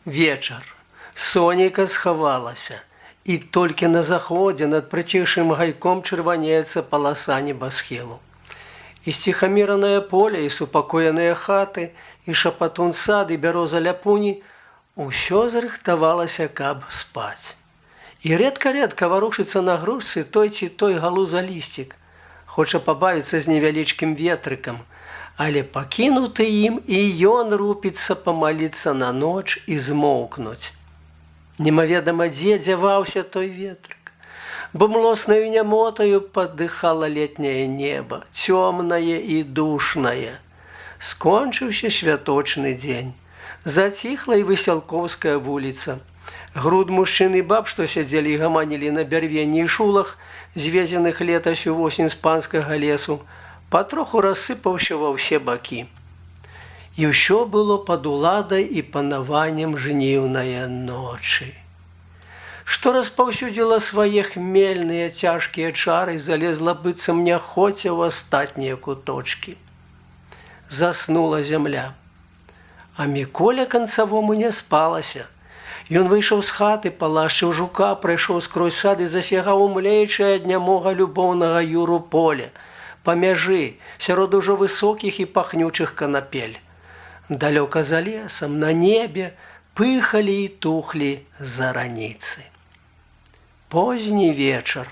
Вечар. Сонейка схавалася, і толькі на заходзе над прыцішым гайком чырванеецца паласа небасхілу. І сціхаміранае поле, і супакоеныя хаты, і шапатун сад, і бяроза ля пуні — усё зрыхтавалася, каб спаць. І рэдка-рэдка варушыцца на грушцы той ці той галуза лісцік, хоча пабавіцца з невялічкім ветрыкам, але пакінуты ім і ён рупіцца памаліцца на ноч і змоўкнуць. Немаведама дзе дзяваўся той ветрык, бо млоснаю нямотаю падыхала летняе неба, цёмнае і душнае. Скончыўся святочны дзень. Заціхла і высялкоўская вуліца. Груд мужчын і баб, што сядзелі і гаманілі на бярвенні і шулах, звезеных летась увосень з панскага лесу, патроху рассыпаўся ва ўсе бакі. І ўсё было пад уладай і панаваннем жніўнае ночы, што распаўсюдзіла свае хмельныя цяжкія чары, залезла быццам няхоця ў астатнія куточкі. Заснула зямля. А Міколе Канцавому не спалася. Ён выйшаў з хаты, палашчыў жука, прайшоў скрозь сад і засягаў у млеючае ад нямога любоўнага юру поле, па мяжы, сярод ужо высокіх і пахнючых канапель. Далёка за лесам, на небе, пыхалі і тухлі зараніцы. Позні вечар.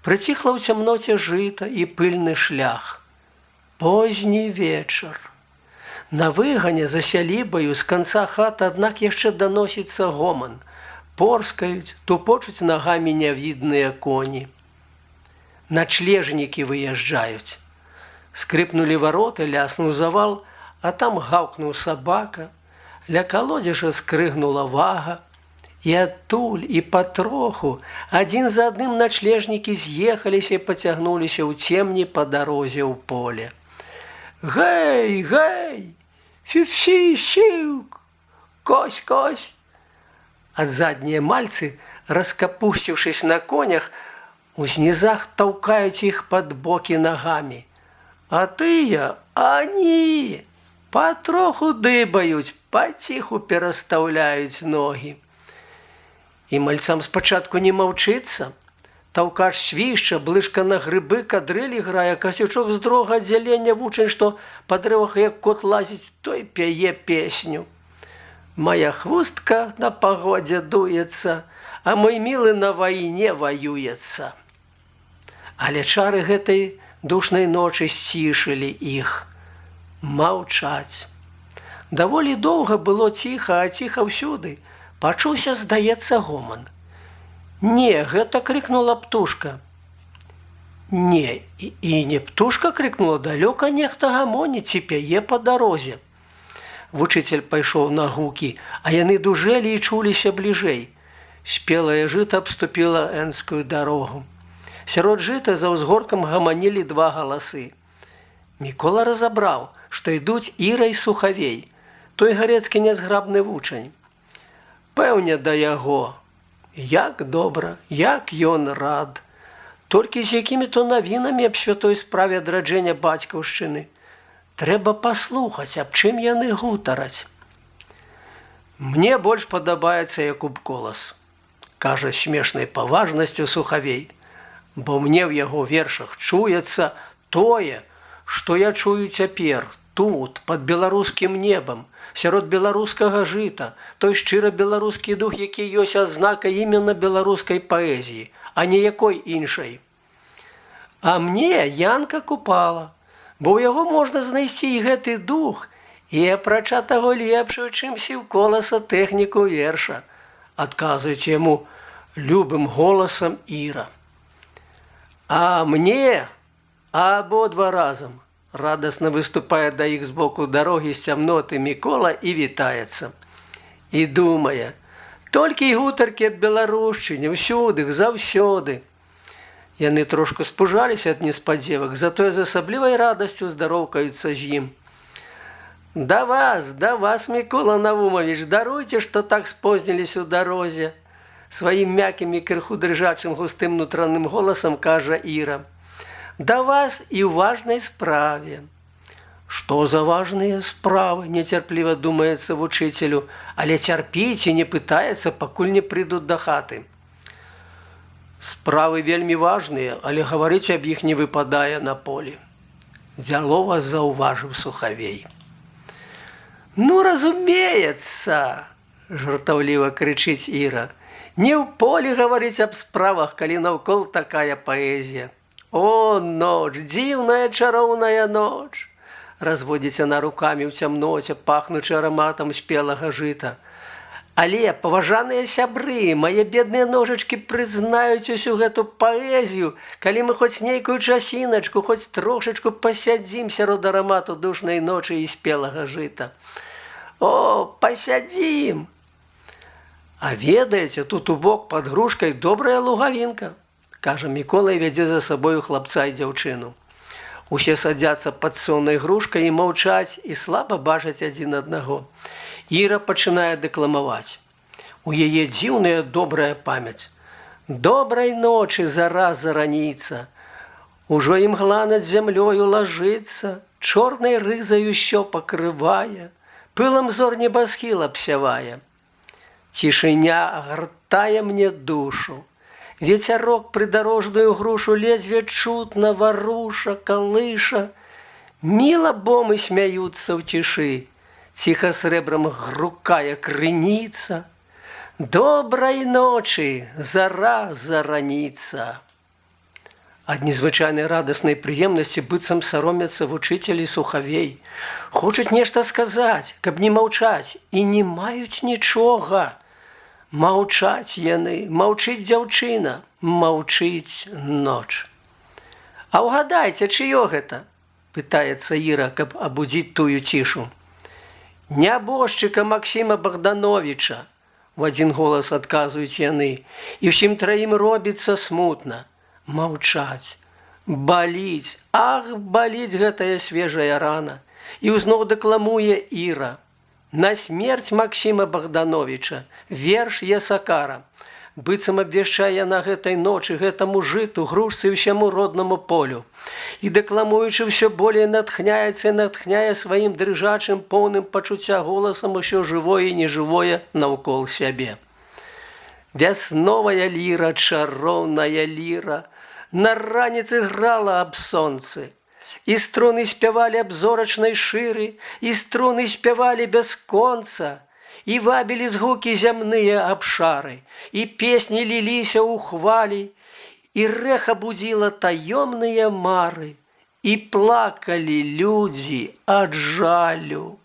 Прыціхла ў цямноце жыта і пыльны шлях. Позні вечар. На выгане за сялібаю з канца хаты, аднак, яшчэ даносіцца гоман. Порскаюць, тупочуць нагамі нявідныя коні. Начлежнікі выязджаюць. Скрыпнулі вароты, ляснуў завал, а там гаўкнуў сабака. Ля калодзежа скрыгнула вага. І адтуль і патроху адзін за адным начлежнікі з'ехаліся і пацягнуліся ў цемні па дарозе ў поле. Гэй, гэй! Фі-фі, сіўк! Кось, кось! Ад заднія мальцы, раскапусціўшись на конях, у знізах таўкаюць іх пад бокі нагамі. А тыя, ані, патроху дыбаюць, паціху перастаўляюць ногі. І мальцам спачатку не маўчыцца. Таўкач свішча, блыжка на грыбы кадрылі грае, Касючок з другога аддзялення, вучань, што па дрэвах як кот лазіць, той пяе песню. Мая хвустка на пагодзе дуецца, а мой мілы на вайне ваюецца. Але чары гэтай душнай ночы сцішылі іх. Маўчаць. Даволі доўга было ціха, а ціха ўсюды. Пачуўся, здаецца, гоман. Не, гэта крыкнула птушка. Не, і не птушка крыкнула, далёка нехта гамоніць ці пяе па дарозе. Вучыцель пайшоў на гукі, а яны дужэлі і чуліся бліжэй. Спелае жыта абступіла энскую дарогу. Сярод жыта за ўзгоркам гаманілі два галасы. Мікола разабраў, што ідуць Іра і Сухавей, той гарэцкі нязграбны вучань. Пэўне, да яго. Як добра, як ён рад. Толькі з якімі то навінамі аб святой справе адраджэння бацькаўшчыны. Трэба паслухаць, аб чым яны гутараць. Мне больш падабаецца Якуб Колас, кажа смешнай паважнасцю Сухавей, бо мне ў яго вершах чуецца тое, што я чую цяпер, тут, пад беларускім небам, сярод беларускага жыта, той шчыра беларускі дух, які ёсць адзнака именно беларускай паэзіі, а не якой іншай. А мне Янка Купала, бо ў яго можна знайсці і гэты дух, і апрача таго лепшую, чым Сіўколаса, тэхніку верша, адказваюць яму любым голасам Іра. А мне абодва разам, радасна выступае да іх з боку дарогі з цямноты Мікола і вітаецца. І думае: толькі й гутаркі аб беларушчыне ўсюды, заўсёды. Яны трошку спужаліся ад неспадзевак, затое з асаблівай радасцю здароўкаюцца з ім. Да вас, Мікола Навумавіч, даруйце, што так спозніліся ў дарозе. Сваім мяккім і крыху дрыжачым густым нутраным голасам кажа Іра. Да вас і ў важнай справе. Што за важныя справы, нецярпліва думаецца вучыцелю, але цярпіць і не пытаецца, пакуль не прыйдуць да хаты. Справы вельмі важныя, але гаварыць аб іх не выпадае на полі. Дзялова заўважыў Сухавей. Ну, разумеецца, жартаўліва крычыць Іра. Не ў полі гаварыць аб справах, калі наўкол такая паэзія. О, ноч, дзіўная чароўная ноч! Разводзіць яна рукамі ў цямноце, пахнучы араматам спелага жыта. Але, паважаныя сябры, мае бедныя ножачкі прызнаюць усю гэту паэзію, калі мы хоць нейкую часіначку, хоць трошачку пасядзім сярод арамату душнай ночы і спелага жыта. О, пасядзім! А ведаеце, тут убок пад грушкай добрая лугавінка, кажа Мікола і вядзе за сабою хлапца і дзяўчыну. Усе садзяцца пад соннай грушкай і маўчаць, і слаба бачаць адзін аднаго. Іра пачынае дэкламаваць. У яе дзіўная добрая памяць. Добрай ночы, зара зараніца. Ужо імгла над зямлёю лажыцца, чорнай рызай усё пакрывае, пылам зор небасхіл абсявае. Цішыня агартае мне душу. Вецярок прыдарожную грушу ледзьве чутна варуша, калыша. Міла бомы смяюцца ў цішы, ціха срэбрам грукае крыніца. Добрай ночы, зара зараніца. Ад незвычайнай радаснай прыемнасці быццам саромяцца вучыцель і Сухавей. Хочуць нешта сказаць, каб не маўчаць, і не маюць нічога. Маўчаць яны, маўчыць дзяўчына, маўчыць ноч. А ўгадайце, чыё гэта? Пытаецца Іра, каб абудзіць тую цішу. Нябожчыка Максіма Багдановіча, в адзін голас адказваюць яны, і ўсім траім робіцца смутна. Маўчаць. Баліць, ах, баліць гэтая свежая рана. І ўзноў дэкламуе Іра. На смерць Максіма Багдановіча, верш Есакара. Быццам абвяшчае яна гэтай ночы, гэтаму жыту, грушцы і ўсяму роднаму полю. І дэкламуючы ўсё болей натхняецца і натхняе сваім дрыжачым, поўным пачуцця голасам усё жывое і нежывое наўкол сябе. Вясновая ліра, чароўная ліра, на раніцы грала аб сонцы. І струны спявалі аб зорачнай шыры, і струны спявалі бясконца, і вабілі згукі зямныя абшары, і песні ліліся ў хвалі, і рэха будзіла таёмныя мары, і плакалі людзі ад жалю.